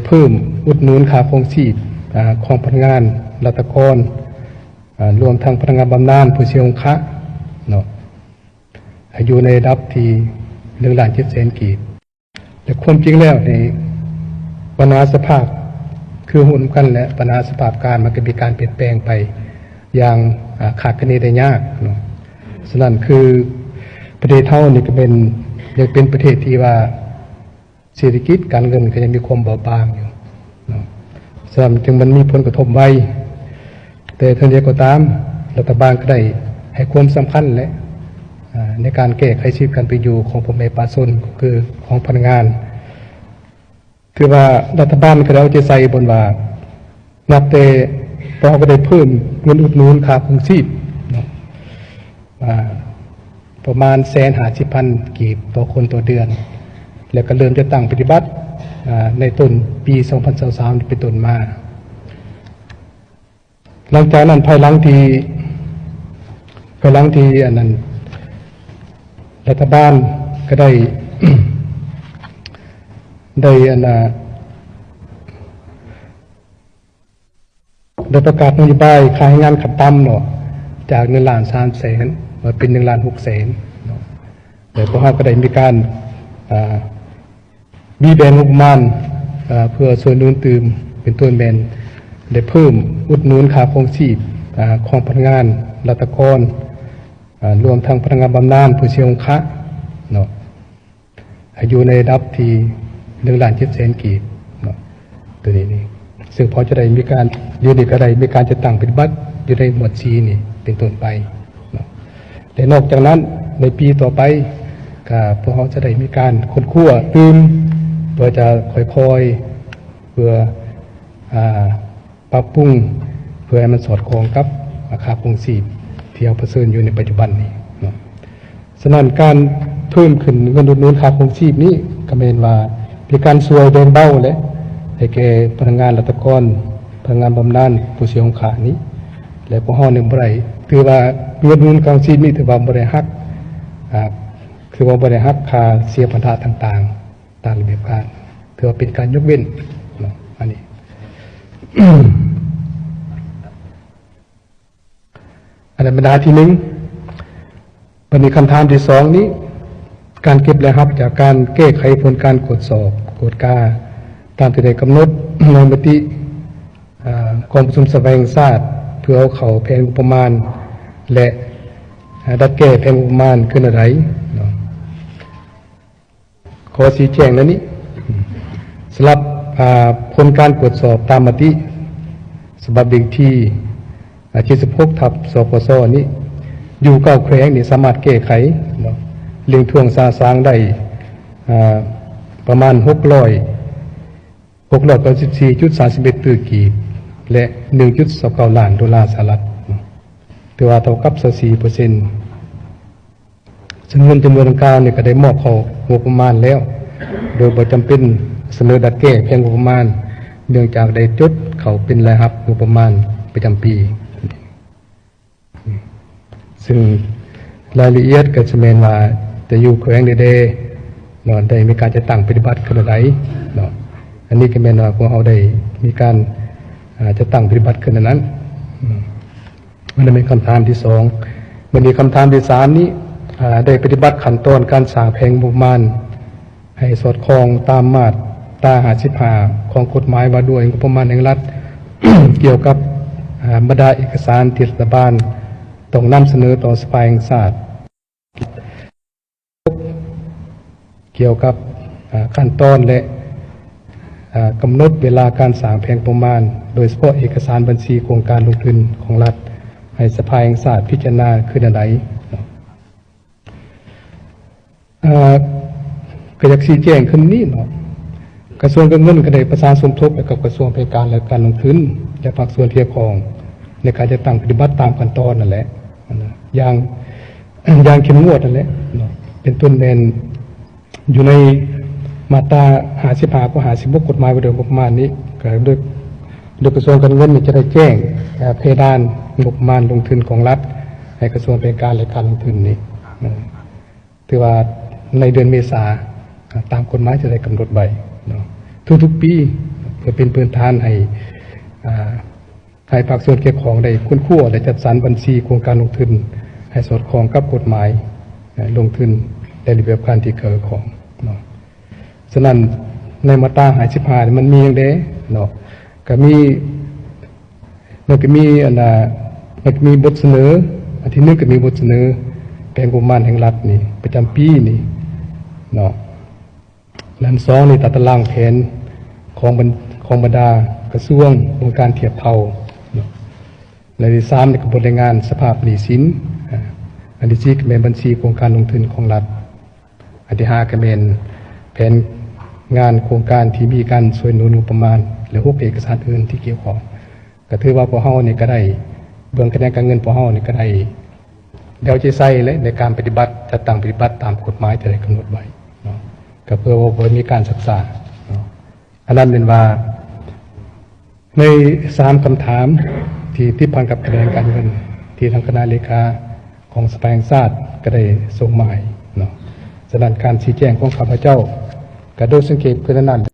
ເພີ່ມອຸດໜູນຄ່າຄອງຊີບ ອາ ຂອງພະນັກງານລັດຖະກອນ ອາ ລວມທັງພະນັກງານບຳນານຜູ້ເສຍຫຸງຄະເນາະ ໃຫ້ຢູ່ໃນລະດັບທີ່ໜຶ່ງລ້ານເຈັດແສນກີບ. ແລະ ຄວາມຈິງແລ້ວນີ້ ບັນຫາສະພາບ ຄືຮູ້ນຳກັນແຫຼະ ບັນຫາສະພາບການມັນກໍມີການປ່ຽນແປງໄປຢ່າງ ອາ ຄາດຄະເນໄດ້ຍາກເນາະ. ສະນັ້ນຄືປະເທດເຮົານີ້ກໍເປັນ ຍັງເປັນປະເທດທີ່ວ່າ ເສດຖະກິດການເງິນກໍຍັງມີຄວາມເບົາບາງຢູ່ເນາະ ສະນັ້ນຈຶ່ງມັນມີຜົນກະທົບໄວ. ແຕ່ເຖິງຢ່າງໃດກໍຕາມ ລັດຖະບານກໍໄດ້ໃຫ້ຄວາມສຳຄັນແຫຼະ ອາ ໃນການແກ້ໄຂຊີວິດການເປັນຢູ່ຂອງພໍ່ແມ່ປະຊາຊົນ ກໍຄືຂອງພະນັກງານ. ຖືວ່າລັດຖະບານກໍໄດ້ເອົາໃຈໃສ່ ບ່ອນວ່າ ນັບແຕ່ພວກເຮົາກໍໄດ້ເພີ່ມເງິນອຸດໜູນຄ່າຄອງຊີບເນາະ ອາ ປະມານແສນຫ້າສິບພັນກີບຕໍ່ຄົນຕໍ່ເດືອນ ແລ້ວກໍເລີ່ມຈັດຕັ້ງປະຕິບັດ ອາ ໃນຕົ້ນປີສອງພັນຊາວສາມເປັນຕົ້ນມາ. ຫຼັງຈາກນັ້ນ ພາຍຫຼັງທີ່ ພາຍຫຼັງທີ່ອັນນັ້ນ ລັດຖະບານກໍໄດ້ ໄດ້ອັນນ່າ ໄດ້ປະກາດນະໂຍບາຍຄ່າແຮງງານຂັ້ນຕ່ຳເນາະ ຈາກໜຶ່ງລ້ານສາມແສນ ມາເປັນໜຶ່ງລ້ານຫົກແສນເນາະ ແລະ ພວກເຮົາກໍໄດ້ມີການ ອາ ມີແບ່ງງົບປະມານ ເພື່ອຊ່ວຍໜູນຕື່ມ ເປັນຕົ້ນແມ່ນໄດ້ເພີ່ມອຸດໜູນຄ່າຄອງຊີບ ອາ ຂອງພະນັກງານລັດຖະກອນ ອາ ລວມທັງພະນັກງານບຳນານຜູ້ເສຍຫຸງຄະເນາະ ໃຫ້ຢູ່ໃນລະດັບທີ່ໜຶ່ງລ້ານເຈັດແສນກີບເນາະ ໂຕນີ້ນີ້ ຊຶ່ງພໍຈະໄດ້ມີການ ດຽວນີ້ກໍໄດ້ມີການຈັດຕັ້ງປະຕິບັດຢູ່ໃນໝວດສີ່ນີ້ເປັນຕົ້ນໄປເນາະ ແລະ ນອກຈາກນັ້ນ ໃນປີຕໍ່ໄປ ກໍພວກເຮົາຈະໄດ້ມີການຄົ້ນຄວ້າຕື່ມ ເພື່ອຈະຄ່ອຍໆ ເພື່ອ ອາ ປັບປຸງ ເພື່ອໃຫ້ມັນສອດຄ່ອງກັບ ອາ ຄ່າຄອງຊີບທີ່ເຮົາປະເຊີນຢູ່ໃນປັດຈຸບັນນີ້ເນາະ. ສະນັ້ນ ການເພີ່ມຂຶ້ນເງິນອຸດໜູນຄ່າຄອງຊີບນີ້ ກໍແມ່ນວ່າເປັນການຊ່ວຍແບ່ງເບົາແຫຼະ ໃຫ້ແກ່ພະນັກງານລັດຖະກອນ, ພະນັກງານບຳນານ, ຜູ້ເສຍຫຸງຄະນີ້ ແລະ ພວກເຮົານີ້ບໍ່ໄດ້ ຖືວ່າເງິນອຸດໜູນຄ່າຄອງຊີບນີ້ ຖືວ່າບໍ່ໄດ້ຫັກ ອາ ຖືວ່າບໍ່ໄດ້ຫັກຄ່າເສຍພັນທະຕ່າງໆ ຕາມລະບຽບການ ຖືວ່າເປັນການຍົກເວັ້ນເນາະ ອັນນີ້ ອັນນັ້ນບັນຫາທີໜຶ່ງ. ບັດນີ້ຄຳຖາມທີສອງນີ້ ການເກັບລາຍຮັບຈາກການແກ້ໄຂຜົນການກວດສອບ, ກວດກາ ຕາມທີ່ໄດ້ກຳນົດໃນມະຕິ ອາ ກອງປະຊຸມສະພາແຫ່ງຊາດ ເພື່ອເອົາເຂົ້າແຜນງົບປະມານ ແລະ ອາ ດັດແກ້ແຜນງົບປະມານຄືແນວໃດເນາະ? ຂໍຊີ້ແຈງແນວນີ້ ສຳລັບ ອາ ຜົນການກວດສອບຕາມມະຕິສະບັບເລກທີ ອາ ເຈັດສິບຫົກ ທັບ ສພຊ ນີ້ ຢູ່ເກົ້າແຂວງນີ້ສາມາດແກ້ໄຂເນາະ ເລື່ອງທວງຊາຊາງໄດ້ ອາ ປະມານ ຫົກຮ້ອຍ ຫົກຮ້ອຍເກົ້າສິບສີ່ຈຸດສາມສິບເອັດຕື້ກີບ ແລະ ໜຶ່ງຈຸດຊາວເກົ້າລ້ານໂດລາສະຫະລັດເນາະ ຖືວ່າເທົ່າກັບ ຊາວສີ່ເປີເຊັນ. ເຊິ່ງເງິນຈຳນວນດັ່ງກ່າວນີ້ກໍໄດ້ມອບເຂົ້າງົບປະມານແລ້ວ ໂດຍບໍ່ຈຳເປັນສະເໜີດັດແກ້ແຜນງົບປະມານ ເນື່ອງຈາກໄດ້ຈົດເຂົ້າເປັນລາຍຮັບງົບປະມານປະຈຳປີ. ຊຶ່ງລາຍລະອຽດກໍຈະແມ່ນວ່າ ແຕ່ຢູ່ແຂວງໃດໆເນາະ ໄດ້ມີການຈັດຕັ້ງປະຕິບັດຂຶ້ນແນວໃດເນາະ ອັນນີ້ກໍແມ່ນວ່າພວກເຮົາໄດ້ມີການ ອາ ຈັດຕັ້ງປະຕິບັດຂຶ້ນອັນນັ້ນ. ອັນນັ້ນແມ່ນຄຳຖາມທີສອງ. ບັດນີ້ຄຳຖາມທີສາມນີ້ ອາ ໄດ້ປະຕິບັດຂັ້ນຕອນການສ້າງແຜນງົບປະມານ ໃຫ້ສອດຄ່ອງຕາມມາດຕາຫ້າສິບຫ້າ ຂອງກົດໝາຍວ່າດ້ວຍງົບປະມານແຫ່ງລັດ ກ່ຽວກັບ ອາ ບັນດາເອກະສານທີ່ລັດຖະບານຕ້ອງນຳສະເໜີຕໍ່ສະພາແຫ່ງຊາດ ກ່ຽວກັບ ອາ ຂັ້ນຕອນ ແລະ ອາ ກຳນົດເວລາການສ້າງແຜນງົບປະມານ ໂດຍສະເພາະເອກະສານບັນຊີໂຄງການລົງທຶນຂອງລັດ ໃຫ້ສະພາແຫ່ງຊາດພິຈາລະນາຄືແນວໃດເນາະ. ເອີ ກໍຢາກຊີ້ແຈງຂຶ້ນນີ້ເນາະ ກະຊວງການເງິນກໍໄດ້ປະສານສົມທົບໃຫ້ກັບກະຊວງແຜນການ ແລະ ການລົງທຶນ ແລະ ພາກສ່ວນທີ່ກ່ຽວຂ້ອງ ໃນການຈັດຕັ້ງປະຕິບັດຕາມຂັ້ນຕອນນັ້ນແຫຼະ ຢ່າງ ຢ່າງເຂັ້ມງວດນັ້ນແຫຼະເນາະ ເປັນຕົ້ນແມ່ນຢູ່ໃນມາດຕາຫ້າສິບຫ້າ ຂໍ້ຫ້າສິບຫົກ ກົດໝາຍວ່າດ້ວຍງົບປະມານນີ້ ກໍໂດຍ ໂດຍກະຊວງການເງິນນີ້ຈະໄດ້ແຈ້ງ ເອີ ເພດານງົບປະມານລົງທຶນຂອງລັດ ໃຫ້ກະຊວງແຜນການ ແລະ ການລົງທຶນນີ້ ເອີ ຖືວ່າໃນເດືອນເມສາ ຕາມກົດໝາຍຈະໄດ້ກຳນົດໄວ້ເນາະ ທຸກໆປີ ເພື່ອເປັນພື້ນຖານໃຫ້ ອ່າ ໃຫ້ພາກສ່ວນກ່ຽວຂ້ອງໄດ້ຄົ້ນຄວ້າ ແລະ ຈັດສັນບັນຊີໂຄງການລົງທຶນໃຫ້ສອດຄ່ອງກັບກົດໝາຍ ເອີ່ ລົງທຶນ ແລະ ລະບຽບການທີ່ກ່ຽວຂ້ອງເນາະ. ສະນັ້ນ ໃນມາດຕາຫ້າສິບຫ້ານີ້ມັນມີຫຍັງແດ່ເນາະ? ກໍມີ ມັນກໍມີອັນນ່າ ມັນກໍມີບົດສະເໜີ ອັນທີໜຶ່ງກໍມີບົດສະເໜີແຜນງົບປະມານແຫ່ງລັດນີ້ ປະຈຳປີນີ້ເນາະ. ອັນທີສອງນີ້ ຕາຕະລາງແຜນຂອງບັນ ຂອງບັນດາກະຊວງ ອົງການທຽບເທົ່າເນາະ. ແລະ ອັນທີສາມນີ້ກໍບົດລາຍງານສະພາບໜີ້ສິນ. ອາ ອັນທີສີ່ກໍແມ່ນບັນຊີໂຄງການລົງທຶນຂອງລັດ. ອັນທີຫ້າກໍແມ່ນແຜນງານໂຄງການທີ່ມີການຊ່ວຍໜູນງົບປະມານ ແລະ ຫົກ ເອກະສານອື່ນທີ່ກ່ຽວຂ້ອງ. ກໍຖືວ່າພວກເຮົານີ້ກໍໄດ້ ເບື້ອງຂະແໜງການເງິນພວກເຮົານີ້ກໍໄດ້ເອົາໃຈໃສ່ແຫຼະ ໃນການປະຕິບັດ ຈັດຕັ້ງປະຕິບັດຕາມກົດໝາຍທີ່ໄດ້ກຳນົດໄວ້ເນາະ ກໍເພື່ອວ່າບໍ່ໃຫ້ມີການຊັກຊ້າເນາະ. ອັນນັ້ນແມ່ນວ່າ ໃນສາມຄຳຖາມທີ່ຕິດພັນກັບຂະແໜງການເງິນ ທີ່ທາງຄະນະເລຂາຂອງສະພາແຫ່ງຊາດກໍໄດ້ສົ່ງມາໃຫ້ເນາະ. ສະນັ້ນ ການຊີ້ແຈງຂອງຂ້າພະເຈົ້າ ກໍໂດຍສັງເຂບຄືແນວນັ້ນ.